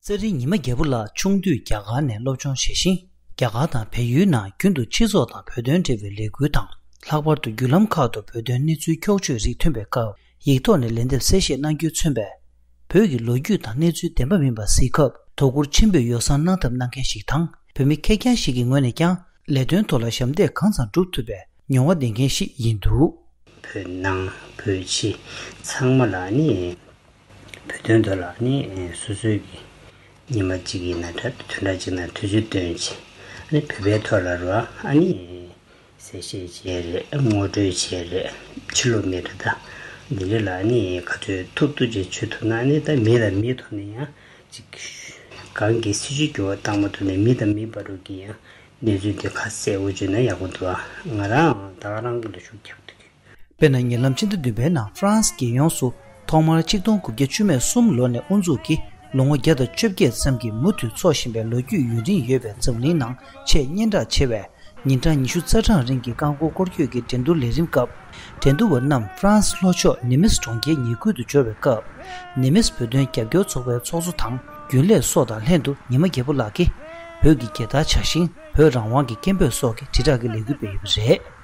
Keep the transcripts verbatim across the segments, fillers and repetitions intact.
ཚེ་རིང་ཉི་མ་རྒྱལ་པོ་ལགས་ཆུང་དུས་རྒྱ་གར་ནས་སློབ་སྦྱོང་བྱས་ཤིང་། རྒྱ་གར་དང་བལ་ཡུལ་ནང་རྒྱུན་དུ་སྤྱི་ཚོགས་དང་བོད་དོན་འབྲེལ་བའི་ལས་འགུལ་དང་། ལྷག་པར་དུ་བརྒྱུད་ལམ་ཁག་ཏུ་བོད་དོན་གནས་ཚུལ་འཁྱོག་བརྗོད་རིགས་ཐོན་པའི་སྐབས། ཡིག་ཐོག་ནས་ལན་འདེབས་གསལ་བཤད་གནང་རྒྱུས་མཚོན་པའི་བོད་ཀྱི་ལོ་རྒྱུས་དང་གནས་ཚུལ་བདེན་པ་མིན་པ་གཟིགས་སྐབས། དོ་ཁུར་ཆེན་པོས་ཡོ་བསྲང་གནང་ཐབས་གནང་མཁན་ཞིག་དང་། བོད་མི་མཁས་མཁན་ཞིག་གི་ངོས་ནས་ཀྱང་ལས་དོན་ཐོག་ལ་ཞབས་འདེགས་གང་ཙམ་བསྒྲུབ་ཐུབ་པའི་མྱོང་བ་ལྡན་མཁན་ཞིག་ཡིན་འདུག་བོད་ནང་བོད་ཕྱི་ཚང་མ་ལ་ནི། བོད་དོན་དུ་ལ་ནི་སོ་སོའི་གི་ཉི་མ་གཅིག་ཡིན་ན་འདྲ། བདུན་ཕྲག་གཅིག་ན་དུས་ཚོད་བཏོན་བྱས། ཨ་ནི་བོད་པའི་ཐོག་ལ་རོ། ཨ་ནི་གསལ་བཤད་བྱས་རེད། ངོ་སྤྲོད་བྱས་རེད། ཕྱི་ལོགས་མི་འདྲ་ད་འདི་འདྲ་ལ་ནི་ག་ཚོད་ཐུབ་ཐུབ་ཅིག་བྱེད་ཐུབ་ན། ཨ་ནི་ད་མི་དང་མིའི་ཐོག་ནས་ཡང་ཅིག་གང་གི་སྲིད་ཇུས་འགྱུར་བ་བཏང་མ་ཐུབ་ནས་མི་དང་མི་བར་དུ་གི་ཡང་གནས་ཚུལ་དེ་ཁ་གསལ་པོ་བརྗོད་ན་ཡག་པོ་འདུག་ཨ། ང་རང་ད་ག་རང་གི་ལ་ཤུགས་རྒྱག་ཐུབ་ཀྱི། དཔེར་ན། ཉེ་ལམ་ཕྱི་ཟླ་བདུན་པའི་ནང་ཧྥ་རན་སི་རྒྱལ་ཡོངས་སུ་ཐོག་མར་ཆིག་སྟོང་དགུ་བརྒྱ་བཅུ་མེད་གསུམ་ལོ་ནས་དབུ་འཛུགས་ཀྱིས་ལོ་ངོ་བརྒྱ་དང་བཅོ་བརྒྱད་ཙམ་གྱིས་མུ་མཐུད་འཚོགས་བཞིན་པའི་ལོ་རྒྱུས་ཡུན་རིང་ཡོད་པའི་འཛམ་གླིང་ནང་ཆེས་སྙན་གྲགས་ཆེ་བའི་ཉིན་གྲངས་ཉི་ཤུ་རྩ་གྲངས་རིང་གི་རྐང་འཁོར་སྐོར་སྐྱོད་ཀྱི་འགྲན་བསྡུར་ལས་རིམ་སྐབས། འགྲན་བསྡུར་བ་རྣམས་ཧྥ་རན་སི་ལྷོ་ཕྱོགས་ནི་མིས་གྲོང་ཁྱེར་ཉེ་ཁུལ་དུ་འབྱོར་བའི་སྐབས། ནི་མིས་བོད་དོན་རྒྱབ་སྐྱོར་ཚོགས་པའི་ཚོགས་གཙོ་དང་རྒྱུན་ལས་སོགས་དང་ལྷན་དུ་ཉི་མ་རྒྱལ་པོ་ལགས་ཀྱིས་བོད་ཀྱི་རྒྱལ་དར་འཕྱར་ཞིང་། བོད་རང་དབང་གི་སྐད་འབོད་སོགས་ཀྱི་དྲིལ་བསྒྲགས་ཀྱི་ལས་འགུལ་སྤེལ་ཡོད་པ་རེད།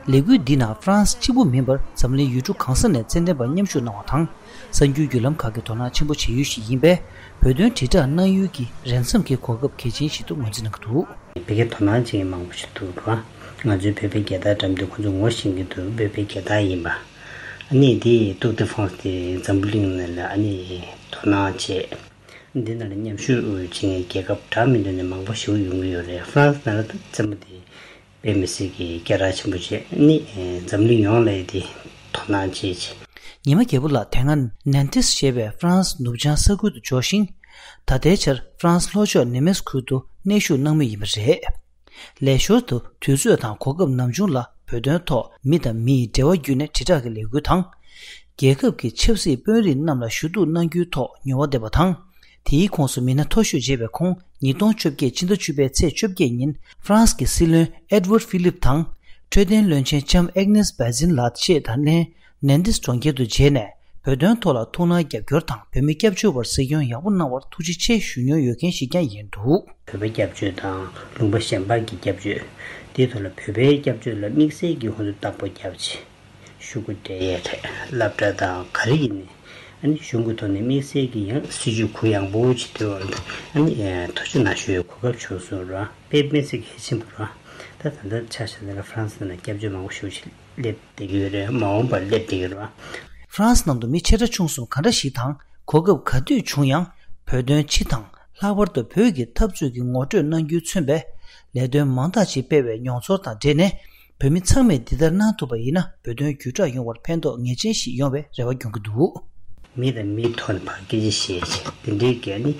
ལས་འགུལ་འདི་ནང་ཧྥ་རན་སི་གཅིག་པུ་མིན་པར་འཛམ་གླིང་ཡུལ་གྲུ་གང་ས་ནས་ཙན་དན་པ་མཉམ་ཞུགས་གནང་བ་དང་། གསར་འགྱུར་བརྒྱུད་ལམ་ཁག་གིས་དོ་སྣང་ཆེན་པོ་བྱེད་ཡུལ་ཞིག་ཡིན་པས། བོད་དོན་དྲིལ་བསྒྲགས་གནང་ཡུལ་གྱི་རན་འཛོམས་ཀྱི་གོ་སྐབས་གལ་ཆེན་ཞིག་ཏུ་ངོས་འཛིན་གནང་གི་འདུག་བོད་སྐད་དོ་སྣང་བྱེད་མཁན་མང་པོ་ཞིག་འདུག་ར། ང་ཚོའི་བོད་པའི་རྒྱལ་དར་འགྲམ་དུ་ཁོང་ཚོ་ངོ་ཤེས་ཀྱི་འདུག་བོད་པའི་རྒྱལ་དར་ཡིན་པ། ཨ་ནི་དེ་ཏུར་ཏེ་ཧྥ་རན་སི་དེ་འཛམ་བུ་གླིང་ནང་ལ་ཨ་ནི་དོ་སྣང་བྱེད། འདི་ནང་ལ་མཉམ་ཞུགས་བྱེད་མཁན་རྒྱལ་ཁབ་འདྲ་མིན་འདྲ་ནས་མང་པོ་ཞིག་ཡོང་གི་ཡོད་རེད། ཧྥ་རན་སི་ནང་ལ་ད་རྩེད་མོ་དེ་དཔེ་མི་སྲིད་ཀྱི་སྐད་གྲགས་ཆེན་པོ་བྱས། ཨ་ནི་འཛམ་གླིང་ཡོངས་ལ་དེ་དོ་སྣང་བྱེད་བྱེད། ཉི་མ་རྒྱལ་པོ་ལགས་དེ་སྔ་ནན་ཏིས་ཞེས་པའི་ཧྥ་རན་སི་ནུབ་བྱང་ས་ཁུལ་དུ་འབྱོར་ཞིང་། ད་ལྟའི་ཆར་ཧྥ་རན་སི་ལྷོ་ཕྱོགས་ནེ་མེས་ཁུལ་དུ་གནས་བཞུགས་གནང་མུས་ཡིན་པ་རེད། ལས་ཞོར་དུ་དུས་ཚོད་དང་གོ་སྐབས་ནམ་བྱུང་ལ་བོད་དོན་ཐོག་མི་དང་མི་ཡི་འབྲེལ་བ་བརྒྱུད་ནས་དྲིལ་བསྒྲགས་ཀྱི་ལས་འགུལ་དང་། རྒྱལ་ཁབ་ཀྱི་ཆབ་སྲིད་དཔོན་རིགས་རྣམས་ལ་ཞུ་གཏུག་གནང་རྒྱུའི་ཐོག་མྱོང་བ་ལྡན་པ་དང་། དེའི་ཁོངས་སུ་མི་སྣ་མཐོ་ཤོས་བྱས་པའི་ཁོང་ཉིས་སྟོང་བཅོ་བརྒྱད་ཕྱི་ཟླ་བཅུ་པའི་ཚེས་བཅོ་བརྒྱད་ཉིན་ཧྥ་རན་སི་གི་སྲིད་བློན་ཨེ་ཌི་ཝར་ཌི་ཕི་ལིབ་དང་། འཕྲོད་བསྟེན་བློན་ཆེན་ལྕམ་ཨེག་ནེས་བྷ་ཛིན་ལགས་བཅས་དང་ལྷན་ནན་ཏིས་གྲོང་ཁྱེར་དུ་མཇལ་ནས། བོད་དོན་ཐོག་ལ་ཐུགས་སྣང་རྒྱབ་སྐྱོར་དང་། བོད་མི་སྐྱབས་བཅོལ་བར་གཟིགས་སྐྱོང་ཡག་པོ་གནང་བར་ཐུགས་རྗེ་ཆེ་ཞུ་མྱོང་ཡོད་མཁན་ཞིག་ཀྱང་ཡིན་འདུག་བོད་པ་སྐྱབས་བཅོལ་དང་ལུང་པ་གཞན་པ་གི་སྐྱབས་བཅོལ་དེའི་ཐོག་ལ་བོད་པའི་སྐྱབས་བཅོལ་ལ་དམིགས་བསལ་གྱི་ཁོང་ཚོ་བདག་པོ་རྒྱབ་བྱས་ཤོག་གུ་སྤྲད་ཡས་རེད། སློབ་གྲྭ་དང་ག་རེ་ཡིན་ནའི་ཨ་ནི་གཞུང་གི་ཐོག་ནས་དམིགས་བསལ་གྱི་ཡང་སྲིད་ཇུས་གུ་ཡངས་པོ་ཅིག་འདོན་པ་རེད། ཨ་ནི་ཐུགས་རྗེ་གནང་ཞུ་ཡའི་གོ་སྐབས་བྱུང་སོང་ར། དཔེ་མི་སྲིད་གལ་ཆེན་པོ་ར། ད་ད་ལྟ་ཆ་བཞག་ན་ཧྥ་རན་སི་ནང་སྐྱབས་བཅོལ་མང་པོ་ཞེ་པོ་ཅིག་སླེབས་བསྡད་ཀྱི་ཡོད་རེད། མ་འོངས་པར་སླེབས་བསྡད་ཀྱི་རེད་བ། ཧྥ་རན་སི་ནང་དུ་མི་ཆེ་ཕྲ་ཆུང་གསུམ་ག་འདྲ་ཞིག་དང་གོ་སྐབས་ག་དུས་བྱུང་ཡང་། བོད་དོན་སྤྱི་དང་ལྷག་པར་དུ་བོད་ཀྱི་འཐབ་རྩོད་ཀྱི་ངོ་སྤྲོད་གནང་རྒྱུས་མཚོན་པའི་ལས་དོན་མང་དག་ཅིག་སྤེལ་བའི་མྱོང་ཚོར་དང་འབྲེལ་ནས། བོད་མི་ཚང་མས་འདི་ལྟར་གནང་ཐུབ་པ་ཡིན་ན། བོད་དོན་བརྒྱུད་བསྒྲགས་ཡོང་བར་ཕན་ཐོགས་ངེས་ཅན་ཞིག་ཡོང་བའི་རེ་བ་སྐྱོང་གི་འདུག་མི་དང་མིའི་ཐོག་ནས་ཕར་སྐད་ཆ་བཤད་བྱས་དེ་འདྲའི་གལ་ནི་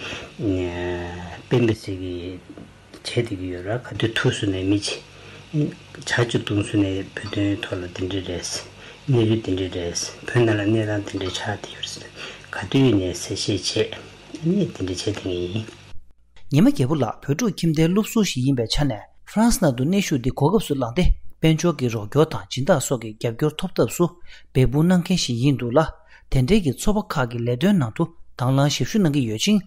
དཔེ་མི་སྲིད་ཀྱི། བྱས་བསྡད་ཀྱི་ཡོད་ར། ག་དུས་ཐུག་སོང་ནས་མི་ཆེ། ཇ་ཅིག་བཏུང་སོང་ནས་བོད་དོན་ཐོག་ལ་དེ་འདྲ་རེད། གནས་ཚུལ་དེ་འདྲ་རེད། བོད་ནང་ལ་གནས་སྟངས་དེ་འདྲ་ཆགས་བསྡད་ཡོད་རེད། ག་དུས་ནས་གསལ་བཤད་བྱས་ནས་དེ་འདྲ་བྱས་བསྡད་ངེས་ཡིན། ཉི་མ་རྒྱལ་པོ་ལགས་བོད་ཕྲུག་ཁྱིམ་སྡེའི་སློབ་ཟུར་ཞིག་ཡིན་པའི་ཆ་ནས་ཧྥ་རན་སི་ནང་དུ་གནས་བཞུགས་འདི་གོ་སྐབས་སུ་བླངས་ཏེ། དཔལ་འབྱོར་གྱི་རོགས་སྐྱོར་དང་སྦྱིན་བདག་སོགས་ཀྱི་རྒྱབ་སྐྱོར་ཐོབ་ཐབས་སུ་འབད་འབུངས་གནང་མཁན་ཞིག་ཡིན་འདུག་ལ། དེ་འབྲེལ་གྱི་ཚོགས་པ་ཁག་གི་ལས་དོན་ནང་དུ་དང་བླངས་ཞབས་ཞུ་གནང་གི་ཡོད་ཅིང་།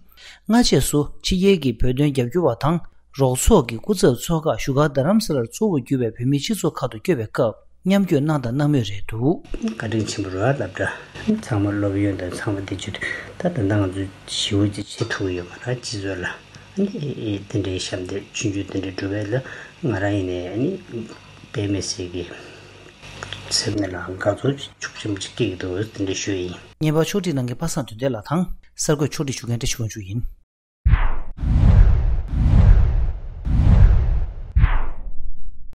སྔ་རྗེས་སུ་ཕྱི་རྒྱལ་གྱི་བོད་དོན་རྒྱབ་སྐྱོར་བ་དང་རོགས་ཚོགས་ཀྱི་སྐུ་ཚབ་ཚོགས་ཁག་བཞུགས་སྒར་རྡ་རམ་ས་ལར་གཙོ་བོར་གྱུར་པའི་བོད་མིའི་སྤྱི་ཚོགས་ཁག་ཏུ་བསྐྱོད་པའི་སྐབས་མཉམ་བསྐྱོད་གནང་དང་གནང་མུས་རེད་འདུག་བཀའ་དྲིན་ཆེན་པོ་རེད་བ། སློབ་གྲྭ་ཚང་མ་སློབ་ཡོན་དང་ཚང་མ་དེ་བྱེད་དུས་ད་ད་ལྟ་ང་ཚོ་ཞེ་པོ་ཅིག་བྱེད་ཐུབ་ཀྱི་ཡོད་མ་རེད། སྤྱི་ཚོགས་ལ་ཨ་ནི་དེ་འདྲའི་ཞབས་འདེགས་ཆུང་ཆུང་དེ་འདྲ་སྒྲུབ་པ་ལ་ང་རང་ཡིན་ནའི་ཨ་ནི་དཔེ་མི་སྲིད་ཀྱི་སེམས་ནང་ལ་དགའ་ཚོར་ཤུགས་ཆེན་པོ་ཅིག་སྐྱེ་གི་འདུག་དེ་འདྲ་ཞུ་ཡ་ཡིན། བརྙན་པར་ཕྱོགས་སྒྲིག་གནང་མཁན་པ་སངས་དོན་ལྡན་ལགས་དང་གསར་འགོད་ཕྱོགས་སྒྲིག་ཞུ་མཁན་བཀྲ་ཤིས་དབང་ཕྱུག་ཡིན།